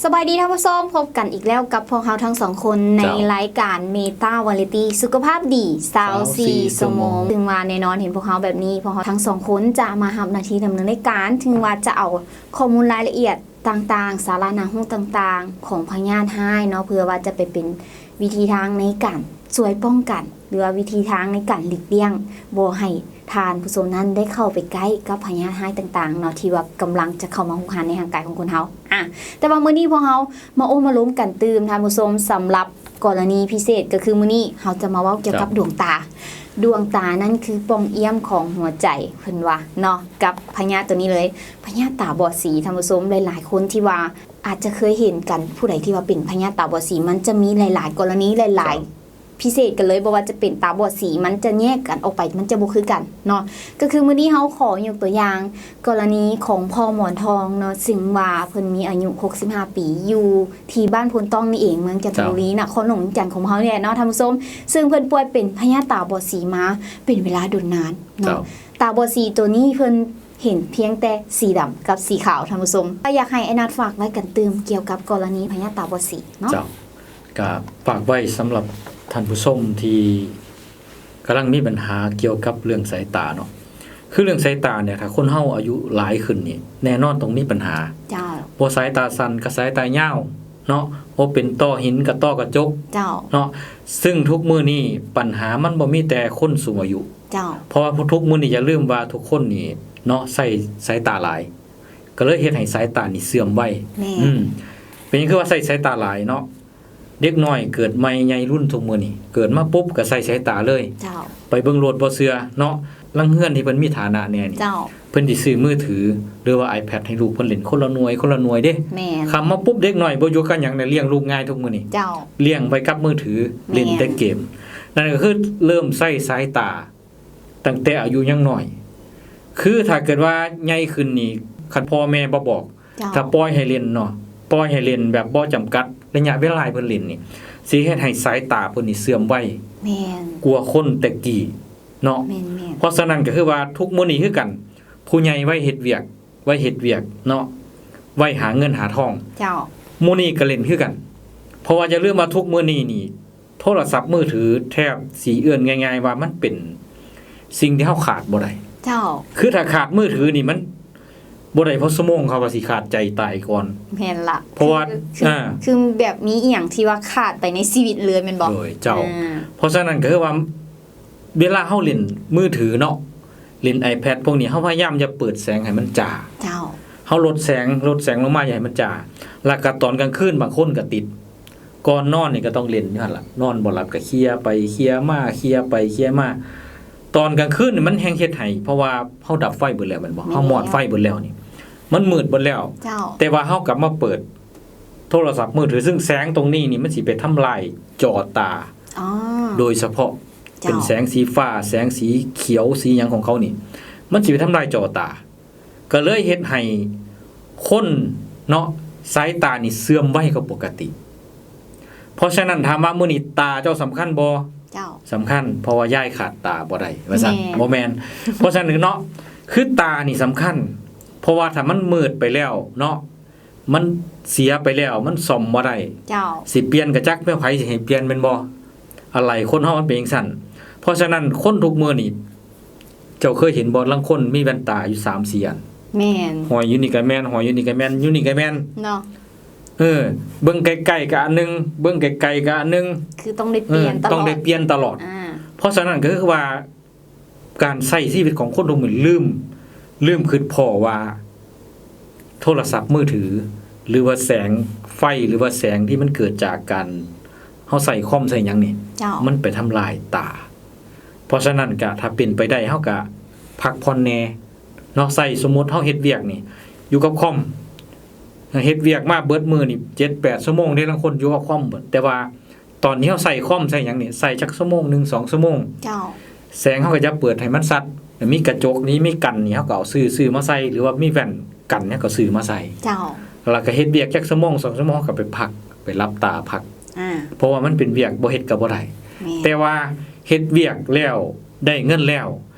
ສະບາຍດີທ່ານຜູ້ຊົມ, ພົບກັນອີກແລ້ວກັບພວກເຮົາທັງສອງຄົນໃນ ເຈົ້າ ລາຍການ Meta Variety ສຸຂະພາບດີ ຊາວສີ່ ຊາວສີ່ ຊົ່ວໂມງ ຊຶ່ງວ່າແນ່ນອນເຫັນພວກເຮົາແບບນີ້ ພວກເຮົາທັງສອງຄົນຈະມາຮັບໜ້າທີ່ດຳເນີນລາຍການ, ເຖິງວ່າຈະເອົາຂໍ້ມູນລາຍລະອຽດຕ່າງໆ ສາລະໜ້າຮູ້ຕ່າງໆຂອງພະຍາດຮ້າຍເນາະ ເພື່ອວ່າຈະໄປເປັນວິທີທາງໃນການຊ່ວຍປ້ອງກັນ ຫຼືວ່າວິທີທາງໃນການຫຼີກລ່ຽງບໍ່ໃຫ້ທ່ານຜູ້ຊົມນັ້ນໄດ້ເຂົ້າໄປໃກ້ກັບພະຍາດຮ້າຍຕ່າງໆເນາະ ທີ່ວ່າກຳລັງຈະເຂົ້າມາຮຸກຮານໃນຮ່າງກາຍຂອງຄົນເຮົາ. ອາ ແຕ່ວ່າມື້ນີ້ພວກເຮົາມາໂອ້ມາລົມກັນຕື່ມທ່ານຜູ້ຊົມ ສຳລັບກໍລະນີພິເສດ ກໍຄືມື້ນີ້ເຮົາຈະມາເວົ້າກ່ຽວກັບ ເຈົ້າ ດວງຕາ. ດວງຕານັ້ນຄືປ່ອງອ້ຽມຂອງຫົວໃຈ ເພິ່ນວ່າເນາະ ກັບພະຍາດໂຕນີ້ເລີຍ ພະຍາດຕາບອດສີ. ທ່ານຜູ້ຊົມ ຫຼາຍໆຄົນທີ່ວ່າອາດຈະເຄີຍເຫັນກັນ ຜູ້ໃດທີ່ວ່າເປັນພະຍາດຕາບອດສີ ມັນຈະມີຫຼາຍໆກໍລະນີ ຫຼາຍໆ ເຈົ້າ ພິເສດກັນເລີຍ ບໍ່ວ່າຈະເປັນຕາບອດສີ ມັນຈະແຍກກັນອອກໄປ ມັນຈະບໍ່ຄືກັນເນາະ. ກໍຄືມື້ນີ້ເຮົາຂໍຍົກຕົວຢ່າງກໍລະນີຂອງພໍ່ໝອນທອງເນາະ ຊຶ່ງວ່າເພິ່ນມີອາຍຸຫົກສິບຫ້າປີ ຢູ່ທີ່ບ້ານໂພນຕ້ອງນີ້ເອງ ເມືອງຈັນທະບູລີ ເຈົ້າ ນະຄອນຫຼວງວຽງຈັນຂອງເຮົານີ້ແຫຼະເນາະທ່ານຜູ້ຊົມ, ຊຶ່ງເພິ່ນປ່ວຍເປັນພະຍາດຕາບອດສີມາເປັນເວລາດົນນານເນາະ. ເຈົ້າ ຕາບອດສີໂຕນີ້ເພິ່ນເຫັນພຽງແຕ່ສີດຳກັບສີຂາວທ່ານຜູ້ຊົມ. ກໍຢາກໃຫ້ອ້າຍນັດຝາກໄວ້ກັນຕື່ມກ່ຽວກັບກໍລະນີພະຍາດຕາບອດສີເນາະ. ເຈົ້າ ກໍຝາກໄວ້ສຳລັບທ່ານຜູ້ຊົມທີ່ກຳລັງມີບັນຫາກ່ຽວກັບເລື່ອງສາຍຕາເນາະ. ຄືເລື່ອງສາຍຕາເນຍ ຖ້າຄົນເຮົາອາຍຸຫຼາຍຂຶ້ນນີ້ ແນ່ນອນຕ້ອງມີບັນຫາ. ເຈົ້າ ບໍ່ສາຍຕາສັ້ນກໍສາຍຕາຍາວເນາະ, ບໍ່ເປັນຕ້ອຫີນກໍຕ້ອກະຈົກ. ເຈົ້າ ເນາະ, ຊຶ່ງທຸກມື້ນີ້ບັນຫາມັນບໍ່ມີແຕ່ຄົນສູງອາຍຸ. ເຈົ້າ ເພາະວ່າທຸກມື້ນີ້ຢ່າລືມວ່າທຸກຄົນນີ້ເນາະ ໃຊ້ສາຍຕາຫຼາຍ ກໍເລີຍເຮັດໃຫ້ສາຍຕານີ້ເສື່ອມໄວ. ແມ່ນ ອືມ ເປັນຫຍັງຄືວ່າໃຊ້ສາຍຕາຫຼາຍເນາະ? ເດັກນ້ອຍເກີດໃໝ່ໃຫຍ່ລຸນທຸກມື້ນີ້ ເກີດມາປຸບກໍໃສ່ສາຍຕາເລີຍ. ເຈົ້າ ໄປເບິ່ງໂລດບໍ່ເຊື່ອເນາະ. ລາງເຮືອນທີ່ເພິ່ນມີຖານະແດ່ນີ້ ເຈົ້າ ເພິ່ນຊິຊື້ມືຖື ຫຼືວ່າ iPad ໃຫ້ລູກເພິ່ນຫຼິ້ນຄົນລະໜ່ວຍ ຄົນລະໜ່ວຍເດ້. ແມ່ນ ຄຳມາປຸບເດັກນ້ອຍບໍ່ຢູ່ກັບຫຍັງນະ ລ້ຽງລູກງ່າຍທຸກມື້ນີ້. ເຈົ້າ ລ້ຽງໄວ້ກັບມືຖື ແມ່ນ ຫຼິ້ນແຕ່ເກມ. ນັ້ນກໍຄືເລີ່ມໃຊ້ສາຍຕາ ຕັ້ງແຕ່ອາຍຸຍັງນ້ອຍ. ຄືຖ້າເກີດວ່າໃຫຍ່ຂຶ້ນນີ້ ຄັນພໍ່ແມ່ບໍ່ບອກ ເຈົ້າ ຖ້າປ່ອຍໃຫ້ຫຼິ້ນເນາະ ປ່ອຍໃຫ້ຫຼິ້ນແບບບໍ່ຈຳກັດໄລຍະເວລາໃຫ້ເພິ່ນຫຼິ້ນນີ້ ຊິເຮັດໃຫ້ສາຍຕາເພິ່ນນີ້ເສື່ອມໄວ ແມ່ນ ກວ່າຄົນແຕ່ກີ້ເນາະ. ແມ່ນໆ ເພາະສະນັ້ນກໍຄືວ່າທຸກມື້ນີ້ຄືກັນ ຜູ້ໃຫຍ່ໄວ້ເຮັດວຽກ ໄວ້ເຮັດວຽກເນາະ ໄວ້ຫາເງິນຫາທອງ. ເຈົ້າ ມື້ນີ້ກໍຫຼິ້ນຄືກັນ ເພາະວ່າຢ່າລືມວ່າທຸກມື້ນີ້ນີ້ ໂທລະສັບມືຖືແທບຊິເອີ້ນງ່າຍໆວ່າມັນເປັນສິ່ງທີ່ເຮົາຂາດບໍ່ໄດ້. ເຈົ້າ ຄືຖ້າຂາດມືຖືນີ້ມັນບໍ່ໄດ້ພໍຊົ່ວໂມງ ເຂົາວ່າຊິຂາດໃຈຕາຍກ່ອນ. ແມ່ນລະ ເພາະວ່າ ຄື ອ່າ ຄືແບບມີອີ່ຫຍັງທີ່ວ່າຂາດໄປໃນຊີວິດເລີຍແມ່ນບໍ່? ໂດຍ ເຈົ້າ ອາ ເພາະສະນັ້ນກໍຄືວ່າ ເວລາເຮົາຫຼິ້ນມືຖືເນາະ ຫຼິ້ນ iPad ພວກນີ້ ເຮົາພະຍາຍາມຢ່າເປີດແສງໃຫ້ມັນຈ້າ. ເຈົ້າ ເຮົາລົດແສງ ລົດແສງລົງມາ ຢ່າໃຫ້ມັນຈ້າ. ແລ້ວກໍຕອນກາງຄືນບາງຄົນກໍຕິດ ກ່ອນນອນນີ້ກໍຕ້ອງຫຼິ້ນຢູ່ຫັ້ນລະ ນອນບໍ່ຫຼັບກໍເຄຍໄປເຄຍມາ ເຄຍໄປເຄຍມາ. ຕອນກາງຄືນນີ້ມັນແຮ່ງເຮັດໃຫ້ ເພາະວ່າເຮົາດັບໄຟເບິດແລ້ວແມ່ນບໍ່? ແມ່ນ ເຮົາມອດໄຟເບິດແລ້ວນີ້ ມັນມືດເບິດແລ້ວ. ເຈົ້າ ແຕ່ວ່າເຮົາກັບມາເປີດໂທລະສັບມືຖື ຊຶ່ງແສງຕົງນີ້ນີ້ມັນຊິໄປທຳລາຍຈໍຕາ ອໍ ໂດຍສະເພາະ ເຈົ້າ ເປັນແສງສີຟ້າ ແສງສີຂຽວ ສີຫຍັງຂອງເຂົານີ້ ມັນຊິໄປທຳລາຍຈໍຕາ ກໍເລີຍເຮັດໃຫ້ຄົນເນາະ ສາຍຕານີ້ເສື່ອມໄວກວ່າປົກກະຕິ. ເພາະສະນັ້ນຖາມວ່າມື້ນີ້ຕາເຈົ້າສຳຄັນບໍ່? ເຈົ້າ ສຳຄັນ ເພາະວ່າຍາຍຂາດຕາບໍ່ໄດ້ວ່າຊັ້ນ. ແມ່ນ ບໍ່ແມ່ນ. ເພາະສະນັ້ນເນາະ ຄືຕານີ້ສຳຄັນ ເພາະວ່າຖ້າມັນມືດໄປແລ້ວເນາະ ມັນເສຍໄປແລ້ວ ມັນສ້ອມບໍ່ໄດ້. ເຈົ້າ ຊິປ່ຽນກະຈັກແມ່ນໃຜຊິໃຫ້ປ່ຽນແມ່ນບໍ່? ອາໄລຄົນເຮົາມັນເປັນຈັ່ງຊັ້ນ. ເພາະສະນັ້ນຄົນທຸກມື້ນີ້ ເຈົ້າເຄີຍເຫັນບໍ່? ລາງຄົນມີແວ່ນຕາຢູ່ສາມສີ່ອັນ. ແມ່ນ ຫ້ອຍຢູ່ນີ້ກະແມ່ນ ຫ້ອຍຢູ່ນີ້ກະແມ່ນ ຢູ່ນີ້ກະແມ່ນເນາະ. ເອີ ເບິ່ງໃກ້ໆກະອັນໜຶ່ງ ເບິ່ງໄກໆກະອັນໜຶ່ງ ຄືຕ້ອງໄດ້ປ່ຽນ ເອີ ຕະຫຼອດ ຕ້ອງໄດ້ປ່ຽນຕະຫຼອດ. ອາ ເພາະສະນັ້ນກໍຄືວ່າ ການໃຊ້ຊີວິດຂອງຄົນທຸກມື້ ລືມ ລືມຄິດພໍ້ວ່າ ໂທລະສັບມືຖື ຫຼືວ່າແສງໄຟ ຫຼືວ່າແສງທີ່ມັນເກີດຈາກການເຮົາໃຊ້ຄອມໃຊ້ຫຍັງນີ້ ເຈົ້າ ມັນໄປທຳລາຍຕາ. ເພາະສະນັ້ນກະ ຖ້າເປັນໄປໄດ້ ເຮົາກະພັກຜ່ອນແດ່ເນາະ. ໃຊ້ ສົມມຸດເຮົາເຮັດວຽກນີ້ ຢູ່ກັບຄອມ ເຮັດວຽກມາເບິດມື້ນີ້ ເຈັດແປດຊົ່ວໂມງເດ້ ລາງຄົນຢູ່ກັບຄອມເບິດ ແຕ່ວ່າ ຕອນທີ່ເຮົາໃຊ້ຄອມໃຊ້ຫຍັງນີ້ ໃຊ້ຈັກຊົ່ວໂມງໜຶ່ງ ສອງຊົ່ວໂມງ. ເຈົ້າ ແສງເຮົາກໍຢ່າເປີດໃຫ້ມັນຊັດ ມີກະຈົກນີ້ ມີກັນນີ້ ເຮົາກໍເອົາຊື້ ຊື້ມາໃສ່ ຫຼືວ່າມີແວ່ນກັນ ເຮົາກໍຊື້ມາໃສ່. ເຈົ້າ ແລ້ວກໍເຮັດວຽກຈັກຊົ່ວໂມງ ສອງຊົ່ວໂມງ ເຮົາກໍໄປພັກ ໄປຫຼັບຕາພັກ. ອາ ເພາະວ່າມັນເປັນວຽກ ບໍ່ເຮັດກໍບໍ່ໄດ້. ແມ່ນ ແຕ່ວ່າເຮັດວຽກແລ້ວ ໄດ້ເງິນແລ້ວ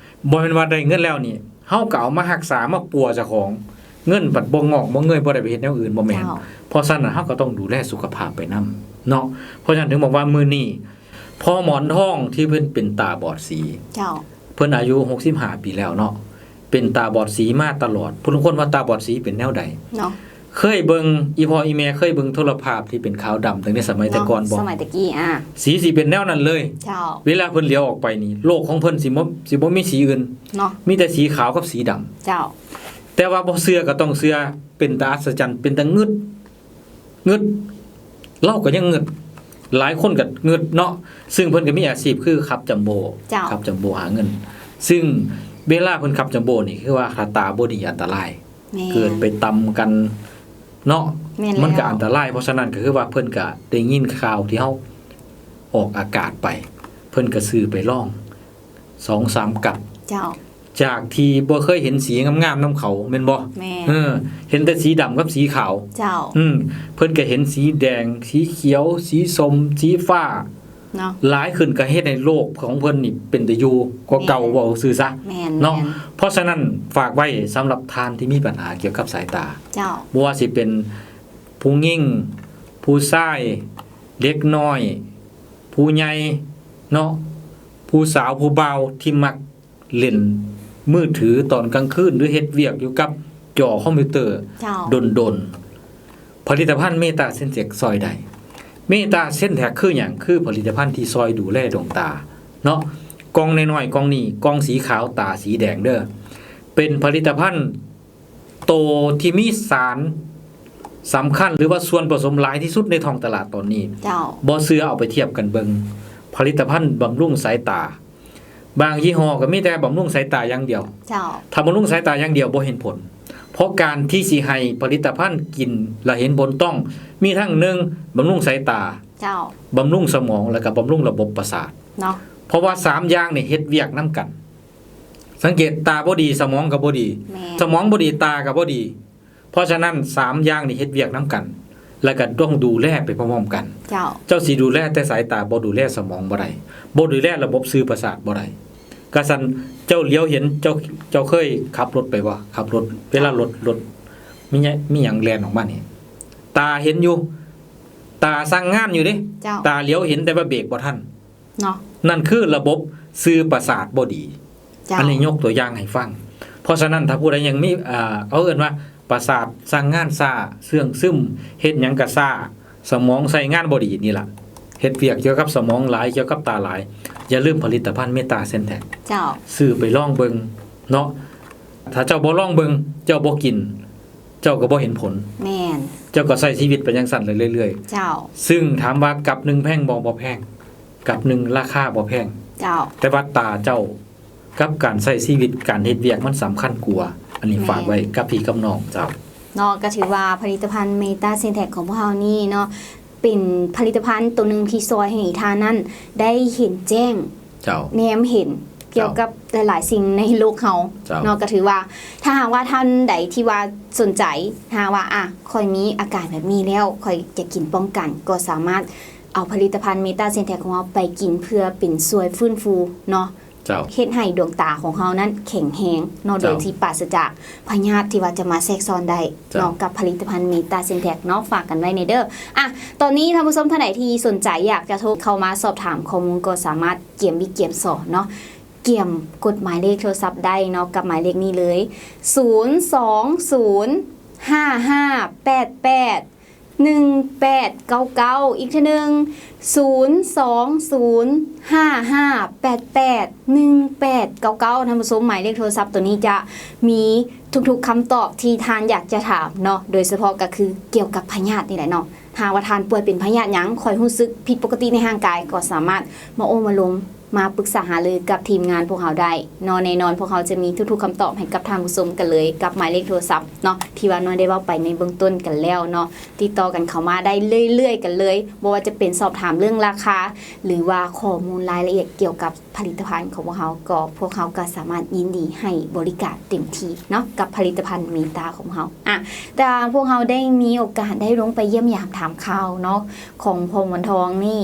ບໍ່ແມ່ນວ່າໄດ້ເງິນແລ້ວນີ້ ເຮົາກໍເອົາມາຮັກສາ ມາປົວເຈົ້າຂອງ ເງິນບັດບໍ່ງອກບໍ່ເງີຍ ບໍ່ໄດ້ໄປເຮັດແນວອື່ນ ບໍ່ແມ່ນ. ເຈົ້າ. ເພາະສະນັ້ນ ເຮົາກໍຕ້ອງດູແລສຸຂະພາບໄປນຳເນາະ. ເພາະສະນັ້ນ ເຖິງບອກວ່າມື້ນີ້ ພໍ່ໝອນທອງທີ່ເພິ່ນເປັນຕາບອດສີ ເຈົ້າ ເພິ່ນອາຍຸຫົກສິບຫ້າປີແລ້ວເນາະ ເປັນຕາບອດສີມາຕະຫຼອດ. ຜູ້ລາງຄົນວ່າຕາບອດສີເປັນແນວໃດເນາະ? ເຄີຍເບິ່ງ ອີ່ພໍ່ອີ່ແມ່ເຄີຍເບິ່ງໂທລະພາບທີ່ເປັນຂາວດຳຕັ້ງແຕ່ສະໄໝແຕ່ກ່ອນບໍ່? ເນາະ ສະໄໝແຕ່ກີ້ ອາ ສີຊິເປັນແນວນັ້ນເລີຍ. ເຈົ້າ. ເວລາເພິ່ນຫຼຽວອອກໄປນີ້ ໂລກຂອງເພິ່ນຊິບໍ່ ຊິບໍ່ມີສີອື່ນເນາະ ມີແຕ່ສີຂາວກັບສີດຳ. ເຈົ້າ. ແຕ່ວ່າບໍ່ເຊື່ອກໍຕ້ອງເຊື່ອ ເປັນຕາອັດສະຈັນ ເປັນຕາງຶດ ງຶດ ເຮົາກໍຍັງງຶດ ຫຼາຍຄົນກໍງຶດເນາະ. ຊຶ່ງເພິ່ນກໍມີອາຊີບຄືຂັບຈຳໂບ້ ເຈົ້າ ຂັບຈຳໂບ້ຫາເງິນ. ຊຶ່ງເວລາເພິ່ນຂັບຈຳໂບ້ນີ້ ຄືວ່າຖ້າຕາບໍ່ດີອັນຕະລາຍ ແມ່ນ ເກີດໄປຕຳກັນເນາະ ແມ່ນແລ້ວ ມັນກໍອັນຕະລາຍ. ເພາະສະນັ້ນກໍຄືວ່າເພິ່ນກໍໄດ້ຍິນຂ່າວທີ່ເຮົາອອກອາກາດໄປ ເພິ່ນກໍຊື້ໄປລອງສອງສາມກັບ ເຈົ້າ ຈາກທີ່ບໍ່ເຄີຍເຫັນສີງາມໆນຳເຂົາ ແມ່ນບໍ່? ແມ່ນ. ເອີ ເຫັນແຕ່ສີດຳກັບສີຂາວ. ເຈົ້າ. ອືມ ເພິ່ນກໍເຫັນສີແດງ ສີຂຽວ ສີສົ້ມ ສີຟ້າເນາະ ຫຼາຍຂຶ້ນ ກໍເຮັດໃຫ້ໂລກຂອງເພິ່ນນີ້ເປັນຕາຢູ່ກວ່າເກົ່າ. ແມ່ນ. ເວົ້າຊື່ຊະ. ແມ່ນ ເນາະ. ແມ່ນ. ເພາະສະນັ້ນ ຝາກໄວ້ສຳລັບທ່ານທີ່ມີບັນຫາກ່ຽວກັບສາຍຕາ. ເຈົ້າ. ບໍ່ວ່າຊິເປັນຜູ້ຍິງ ຜູ້ຊາຍ ເດັກນ້ອຍ ຜູ້ໃຫຍ່ເນາະ ຜູ້ສາວຜູ້ບ່າວທີ່ມັກ ເລ່ນມືຖືຕອນກາງຄືນ ຫຼື ເຮັດວຽກຢູ່ກັບຈໍຄອມພິວເຕີ ເຈົ້າ ດົນໆ ຜະລິດຕະພັນເມຕາເຊັນເທັກຊ່ອຍໄດ້. ເມຕາເຊັນເທັກຄືຫຍັງ? ຄືຜະລິດຕະພັນທີ່ຊ່ອຍດູແລດວງຕາເນາະ. ກ່ອງນ້ອຍໆ ກ່ອງນີ້ ກ່ອງສີຂາວ ຕາສີແດງເດີ້ ເປັນຜະລິດຕະພັນ ໂຕທີ່ມີສານສຳຄັນ ຫຼືວ່າສ່ວນປະສົມຫຼາຍທີ່ສຸດໃນທ້ອງຕະຫຼາດຕອນນີ້. ເຈົ້າ. ບໍ່ເຊື່ອເອົາໄປທຽບກັນເບິ່ງ ຜະລິດຕະພັນບຳລຸງສາຍຕາ ບາງຍີ່ຫໍ້ກໍມີແຕ່ບຳລຸງສາຍຕາຢ່າງດຽວ. ເຈົ້າ. ຖ້າບຳລຸງສາຍຕາຢ່າງດຽວບໍ່ເຫັນຜົນ ເພາະການທີ່ຊິໃຫ້ຜະລິດຕະພັນກິນແລ້ວເຫັນຜົນຕ້ອງມີທັງ ໜຶ່ງ ບຳລຸງສາຍຕາ, ເຈົ້າ. ບຳລຸງສະໝອງ ແລ້ວກໍບຳລຸງລະບົບປະສາດເນາະ. ເພາະວ່າສາມຢ່າງນີ້ເຮັດວຽກນຳກັນ. ສັງເກດ ຕາບໍ່ດີ ສະໝອງກໍບໍ່ດີ. ແມ່ນ. ສະໝອງບໍ່ດີ ຕາກໍບໍ່ດີ. ເພາະສະນັ້ນ ສາມຢ່າງນີ້ເຮັດວຽກນຳກັນ ແລ້ວກໍຕ້ອງດູແລໄປພ້ອມໆກັນ. ເຈົ້າ. ເຈົ້າຊິດູແລແຕ່ສາຍຕາ ບໍ່ດູແລສະໝອງບໍ່ໄດ້ ບໍ່ດູແລລະບົບສື່ປະສາດບໍ່ໄດ້. ກະຊັ້ນ ເຈົ້າຫຼຽວເຫັນ ເຈົ້າ ເຈົ້າເຄີຍຂັບລົດໄປບໍ່? ຂັບລົດ ເວລາລົດ ລົດມີຫຍັງ ມີຫຍັງແລ່ນອອກມານີ້ ຕາເຫັນຢູ່ ຕາສັ່ງງານຢູ່ເດ້. ເຈົ້າ. ຕາຫຼຽວເຫັນ ແຕ່ວ່າເບຣກບໍ່ທັນ. ເນາະ ນັ້ນຄືລະບົບສື່ປະສາດບໍ່ດີ. ເຈົ້າ. ອັນນີ້ຍົກຕົວຢ່າງໃຫ້ຟັງ. ເພາະສະນັ້ນ ຖ້າຜູ້ໃດຍັງມີ ເອີ ເຂົາເອີ້ນວ່າປະສາດສັ່ງງານຊ້າ ເຊື່ອງຊຶມ ເຮັດຫຍັງກໍຊ້າ ສະໝອງໃຊ້ງານບໍ່ດີນີ້ລະ ເຮັດວຽກກ່ຽວກັບສະໝອງຫຼາຍ ກ່ຽວກັບຕາຫຼາຍ ຢ່າລືມຜະລິດຕະພັນເມຕາເຊັນເທັກ. ເຈົ້າ. ຊື້ໄປລອງເບິ່ງເນາະ. ຖ້າເຈົ້າບໍ່ລອງເບິ່ງ ເຈົ້າບໍ່ກິນ ເຈົ້າກໍບໍ່ເຫັນຜົນ. ແມ່ນ. ເຈົ້າກໍໃຊ້ຊີວິດໄປຈັ່ງຊັ້ນເລື້ອຍໆ. ເຈົ້າ. ຊຶ່ງຖາມວ່າກັບໜຶ່ງແພງບໍ່? ບໍ່ແພງ. ກັບໜຶ່ງລາຄາບໍ່ແພງ. ເຈົ້າ. ແຕ່ວ່າຕາເຈົ້າກັບການໃຊ້ຊີວິດ ການເຮັດວຽກມັນສຳຄັນກວ່າ. ອັນນີ້ ແມ່ນ. ຝາກໄວ້ກັບພີ່ກັບນ້ອງເຈົ້າ. ເນາະ ກໍຖືວ່າຜະລິດຕະພັນເມຕາເຊັນເທັກຂອງພວກເຮົານີ້ເນາະ ເປັນຜະລິດຕະພັນໂຕໜຶ່ງທີ່ຊ່ອຍໃຫ້ທ່ານນັ້ນໄດ້ເຫັນແຈ້ງ ເຈົ້າ. ແນມເຫັນ ເຈົ້າ. ກ່ຽວກັບຫຼາຍໆສິ່ງໃນໂລກເຮົາ ເຈົ້າ. ເນາະ ກໍຖືວ່າ ຖ້າຫາກວ່າທ່ານໃດທີ່ວ່າສົນໃຈ ຖ້າຫາກວ່າ ອະ ຂ້ອຍມີອາການແບບນີ້ແລ້ວ ຂ້ອຍຈະກິນປ້ອງກັນ ກໍສາມາດເອົາຜະລິດຕະພັນເມຕາເຊັນເທັກຂອງເຮົາໄປກິນ ເພື່ອເປັນຊ່ວຍຟື້ນຟູເນາະ ເຈົ້າ. ເຮັດໃຫ້ດວງຕາຂອງເຮົານັ້ນແຂງແຮງເນາະ ເຈົ້າ. ໂດຍທີ່ປາສະຈາກພະຍາດທີ່ວ່າຈະມາແຊກຊ້ອນໄດ້ ເຈົ້າ. ເນາະ ກັບຜະລິດຕະພັນເມຕາເຊັນເທັກເນາະ ຝາກກັນໄວ້ແດ່ເດີ. ອະ ຕອນນີ້ທ່ານຜູ້ຊົມທ່ານໃດທີ່ສົນໃຈຢາກຈະໂທເຂົ້າມາສອບຖາມຂໍ້ມູນ ກໍສາມາດກຽມບິກກຽມສອນເນາະ ກຽມກົດໝາຍເລກໂທລະສັບໄດ້ເນາະ ກັບໝາຍເລກນີ້ເລີຍ ສູນສອງສູນ ຫ້າຫ້າແປດແປດ ໜຶ່ງແປດເກົ້າເກົ້າ ອີກເທື່ອໜຶ່ງ ສູນສອງສູນ ຫ້າຫ້າແປດແປດ ໜຶ່ງແປດເກົ້າເກົ້າ. ທ່ານຜູ້ຊົມ ໝາຍເລກໂທລະສັບໂຕນີ້ຈະມີທຸກໆຄຳຕອບທີ່ທ່ານຢາກຈະຖາມເນາະ ໂດຍສະເພາະກໍຄືກ່ຽວກັບພະຍາດນີ້ແຫຼະເນາະ. ຫາກວ່າທ່ານປ່ວຍເປັນພະຍາດຫຍັງ ຄອຍຮູ້ສຶກຜິດປົກກະຕິໃນຮ່າງກາຍ ກໍສາມາດມາໂອ້ມາລົມ ມາປຶກສາຫາລືກັບທີມງານພວກເຮົາໄດ້ເນາະ. ແນ່ນອນພວກເຮົາຈະມີທຸກໆຄຳຕອບໃຫ້ກັບທ່ານຜູ້ຊົມກັນເລີຍ ກັບໝາຍເລກໂທລະສັບເນາະ ທີ່ວ່ານ້ອຍໄດ້ເວົ້າໄປໃນເບື້ອງຕົ້ນກັນແລ້ວເນາະ. ຕິດຕໍ່ກັນເຂົ້າມາໄດ້ເລື້ອຍໆກັນເລີຍ ບໍ່ວ່າຈະເປັນສອບຖາມເລື່ອງລາຄາ ຫຼືວ່າຂໍ້ມູນລາຍລະອຽດກ່ຽວກັບຜະລິດຕະພັນຂອງພວກເຮົາ ກໍພວກເຮົາກໍສາມາດຍິນດີໃຫ້ບໍລິການເຕັມທີ່ເນາະ ກັບຜະລິດຕະພັນເມຕາຂອງພວກເຮົາ. ອະ ແຕ່ວ່າພວກເຮົາໄດ້ມີໂອກາດໄດ້ລົງໄປຢ້ຽມຢາມຖາມຂ່າວເນາະ ຂອງພໍ່ໝອນທອງນີ້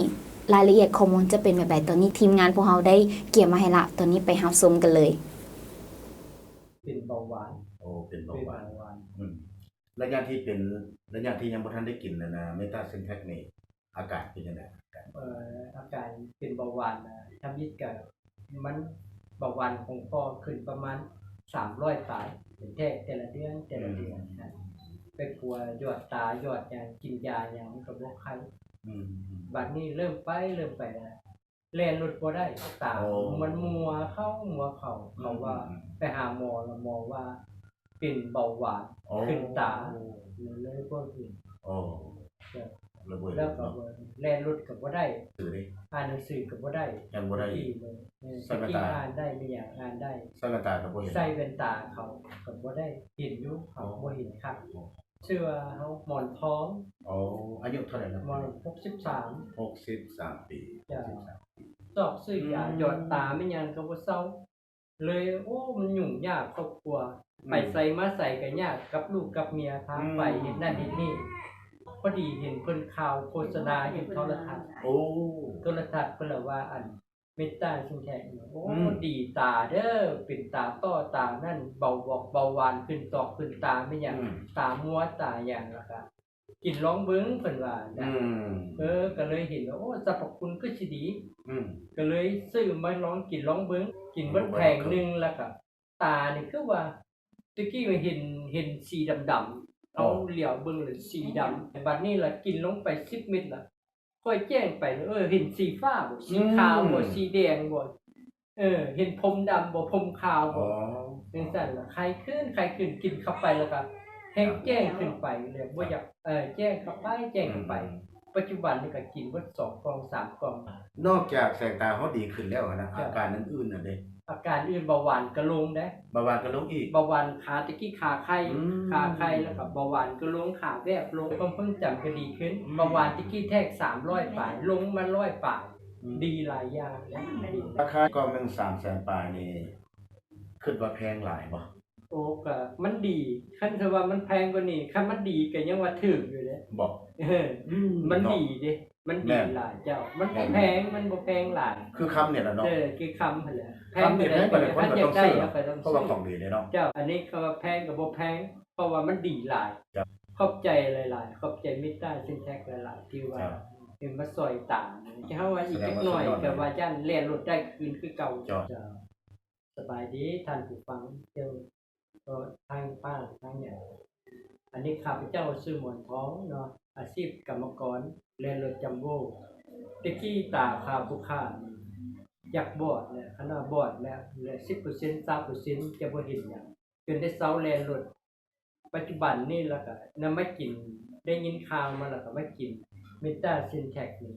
ລາຍລະອຽດຂໍ້ມູນຈະເປັນແບບໃດ ຕອນນີ້ທີມງານພວກເຮົາໄດ້ກຽມມາໃຫ້ລະ ຕອນນີ້ໄປຮັບຊົມກັນເລີຍ. ເປັນເບົາຫວານ. ໂອ້ ເປັນເບົາຫວານ. ເປັນເບົາຫວານ. ອືມ ໄລຍະທີ່ເປັນ ໄລຍະທີ່ຍັງບໍ່ທັນໄດ້ກິນອັນນ່າ ເມຕາຊິນແທັກນີ້ ອາການເປັນຈັ່ງໃດ? ເອີ ອາການເປັນເບົາຫວານນະ ທຳອິດກະ ມັນ ເບົາຫວານຂອງພໍ່ຂຶ້ນປະມານສາມຮ້ອຍປາຍ ເປັນແທ້ແຕ່ລະເດືອນ ແຕ່ລະເດືອນ. ອືມ ໄປປົວຢອດຕາຢອດຫຍັງ ກິນຢາຫຍັງມັນກະບໍ່ໄຄ. ອືມ ບາດນີ້ເລີ່ມໄປ ເລີ່ມໄປລະ ແລ່ນລົດບໍ່ໄດ້ ຕາ ໂອ້ ມັນມົວເຂົ້າ ມົວເຂົ້າ. ເຂົາວ່າ ອືມ ໄປຫາໝໍລະ ໝໍວ່າ ເປັນເບົາຫວານ ໂອ້ ຂຶ້ນຕາ ເລີຍບໍ່ເຫັນ. ໂອ້ ເຈົ້າ ລະເບີດ ແລ້ວກໍ ເນາະ ແລ່ນລົດກໍບໍ່ໄດ້ ອ່ານໜັງສືກໍບໍ່ໄດ້ ຍັງບໍ່ໄດ້ ເອີ ໃສ່ແວ່ນຕາ ຕະກີ້ອ່ານໄດ້ ມີຫຍັງອ່ານໄດ້ ໃສ່ແວ່ນຕາກໍບໍ່ເຫັນ ໃສ່ແວ່ນຕາເຂົາກໍບໍ່ໄດ້ ເຫັນຢູ່ ເຂົາ ອໍ ບໍ່ເຫັນຄັກ. ອໍ ຊື່ວ່າເຮົາ ໝອນທອງ. ອໍ ອາຍຸເທົ່າໃດລະ? ໝອນ ຫົກສິບສາມ ຫົກສິບສາມປີ. ເຈົ້າ ຫົກສິບສາມປີ. ຊອກຊື້ຢາ ອືມ ຢອດຕາ ມີຫຍັງກໍບໍ່ເຊົາ. ເລີຍ ໂອ້ ມັນຫຍຸ້ງຍາກຄອບຄົວ ອືມ ໄປໃສມາໃສກໍຍາກ ກັບລູກກັບເມຍພາໄປ ອືມ ເຮັດນັ້ນເຮັດນີ້. ພໍດີເຫັນເພິ່ນຂ່າວໂຄສະນາຢູ່ໂທລະທັດ ໂອ້ ໂທລະທັດເພິ່ນລະວ່າ ອັນ ເມຕາຊິນແທັກນີ້ ໂອ້ ອືມ ດີຕາເດີ ເປັນຕາຕໍ່ຕານັ້ນ ເບົາ ເບົາຫວານຂຶ້ນຕອກຂຶ້ນຕາ ແມ່ນຫຍັງ ອືມ ຕາມົວຕາຫຍັງ ລະກະ ກິນລອງເບິ່ງເພິ່ນວ່ານະ. ອືມ ເອີ ກະເລີຍເຫັນວ່າ ໂອ້ ສັບພະຄຸນຄືຊິດີ. ອືມ ກະເລີຍຊື້ມາລອງກິນລອງເບິ່ງ ກິນເບິດແຜງໜຶ່ງ ລະກະຕານີ້ຄືວ່າ ແຕ່ກີ້ເຫັນ ເຫັນສີດຳໆ ເຮົາຫຼຽວເບິ່ງລະສີດຳ. ບັດນີ້ລະກິນລົງໄປສິບເມັດລະ ຄ່ອຍແຈ້ງໄປ ເອີ ເຫັນສີຟ້າບໍ ສີຂາວບໍ ອືມ ສີແດງບໍ ເອີ ເຫັນຜົມດຳບໍ ຜົມຂາວບໍ ອໍ ຈັ່ງຊັ້ນລະ ໄຄຂຶ້ນ ໄຄຂຶ້ນ ກິນເຂົ້າໄປລະກະແຮງແຈ້ງຂຶ້ນໄປ ແລ້ວບໍ່ຢາກ ເອີ ແຈ້ງເຂົ້າໄປ ແຈ້ງເຂົ້າໄປ. ອືມ ປັດຈຸບັນນີ້ກະກິນເບິດສອງກ່ອງສາມກ່ອງ. ນອກຈາກແສງຕາເຮົາດີຂຶ້ນແລ້ວຫັ້ນນະ ເຈົ້າ ອາການອື່ນໆນະເດ? ອາການອື່ນ ເບົາຫວານກະລົງເດ້. ເບົາຫວານກະລົງອີກ? ເບົາຫວານຂາ ແຕ່ກີ້ຂາໄຄ ອືມ ຂາໄຄ ລະກະເບົາຫວານກະລົງ ຂາແວບລົງ ຄວາມຊົງຈຳກະດີຂຶ້ນ. ອືມ ເບົາຫວານແຕ່ກີ້ແທກສາມຮ້ອຍປາຍ ລົງມາຮ້ອຍປາຍ. ອືມ ດີຫຼາຍຢ່າງ. ລາຄາກ່ອງໜຶ່ງສາມແສນປາຍນີ້ ຄິດວ່າແພງຫຼາຍບໍ່? ໂອ້ ກະມັນດີ ຄັນຊິວ່າມັນແພງກວ່ານີ້ ຄັນມັນດີກະຍັງວ່າຖືກຢູ່ເດ້. ບໍ່ ເອີ ອືມ ມັນດີເດ້ ມັນດີຫຼາຍເຈົ້າ. ມັນບໍ່ແພງ ມັນບໍ່ແພງຫຼາຍ ຄືຄຳນີ້ລະເນາະ. ເອີ ຄືຄຳຫັ້ນແຫຼະ ແພງນີ້ແພງປານໃດຄົນກະຕ້ອງຊື້ ເພາະວ່າຂອງດີເດ້ເນາະ. ເຈົ້າ ອັນນີ້ຄຳວ່າແພງກະບໍ່ແພງ ເພາະວ່າມັນດີຫຼາຍ. ເຈົ້າ ຂອບໃຈຫຼາຍໆ ຂອບໃຈເມຕາຊິນແທັກຫຼາຍໆ ທີ່ວ່າ ເຈົ້າ ເປັນມາຊ່ອຍຕາ. ເຮົາວ່າອີກຈັກໜ້ອຍກະວ່າຢ້ານແລ່ນລົດໄດ້ຄືນຄືເກົ່າ. ເຈົ້າ ເຈົ້າ. ສະບາຍດີທ່ານຜູ້ຟັງ ເຈົ້າ ກໍທາງປ້າທາງຫຍັງ. ອັນນີ້ຂ້າພະເຈົ້າຊື່ໝອນທອງເນາະ ອາຊີບກຳມະກອນ ແລ່ນລົດຈັມໂບ້. ແຕ່ກີ້ຕາຂ້າຜູ້ຂ້າຢາກບອດແຫຼະ ຄັນວ່າບອດແລ້ວ ແລະ ສິບເປີເຊັນ ຊາວເປີເຊັນ ຈະບໍ່ເຫັນຫຍັງ ຈົນໄດ້ເຊົາແລ່ນລົດ. ປັດຈຸບັນນີ້ລະກະນຳມາກິນ ໄດ້ຍິນຂ່າວມາລະກະມາກິນເມຕາຊິນແທັກນີ້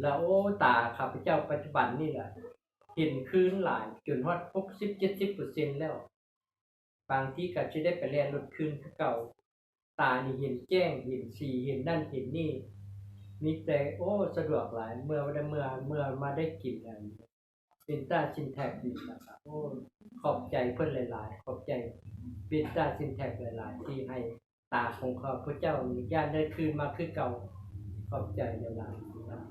ລະ ໂອ້ ຕາຂ້າພະເຈົ້າປັດຈຸບັນນີ້ລະ ເຫັນຄືນຫຼາຍ ຈົນຮອດຫົກສິບ ເຈັດສິບເປີເຊັນແລ້ວ. ບາງທີກະຊິໄດ້ໄປແລ່ນລົດຄືນຄືເກົ່າ. ຕານີ້ເຫັນແຈ້ງ ເຫັນສີ ເຫັນນັ້ນເຫັນນີ້ ມີແຕ່ ໂອ້ ສະດວກຫຼາຍ. ເມື່ອໄດ້ ເມື່ອ ເມື່ອມາໄດ້ກິນອັນເມຕາຊິນແທັກນີ້ລະກະ ໂອ້ ຂອບໃຈເພິ່ນຫຼາຍໆ ຂອບໃຈເມຕາຊິນແທັກຫຼາຍໆ ທີ່ໃຫ້ຕາຂອງຂ້າພະເຈົ້ານີ້ຢ້ານໄດ້ຄືນມາຄືເກົ່າ. ຂອບໃຈຫຼາຍໆ.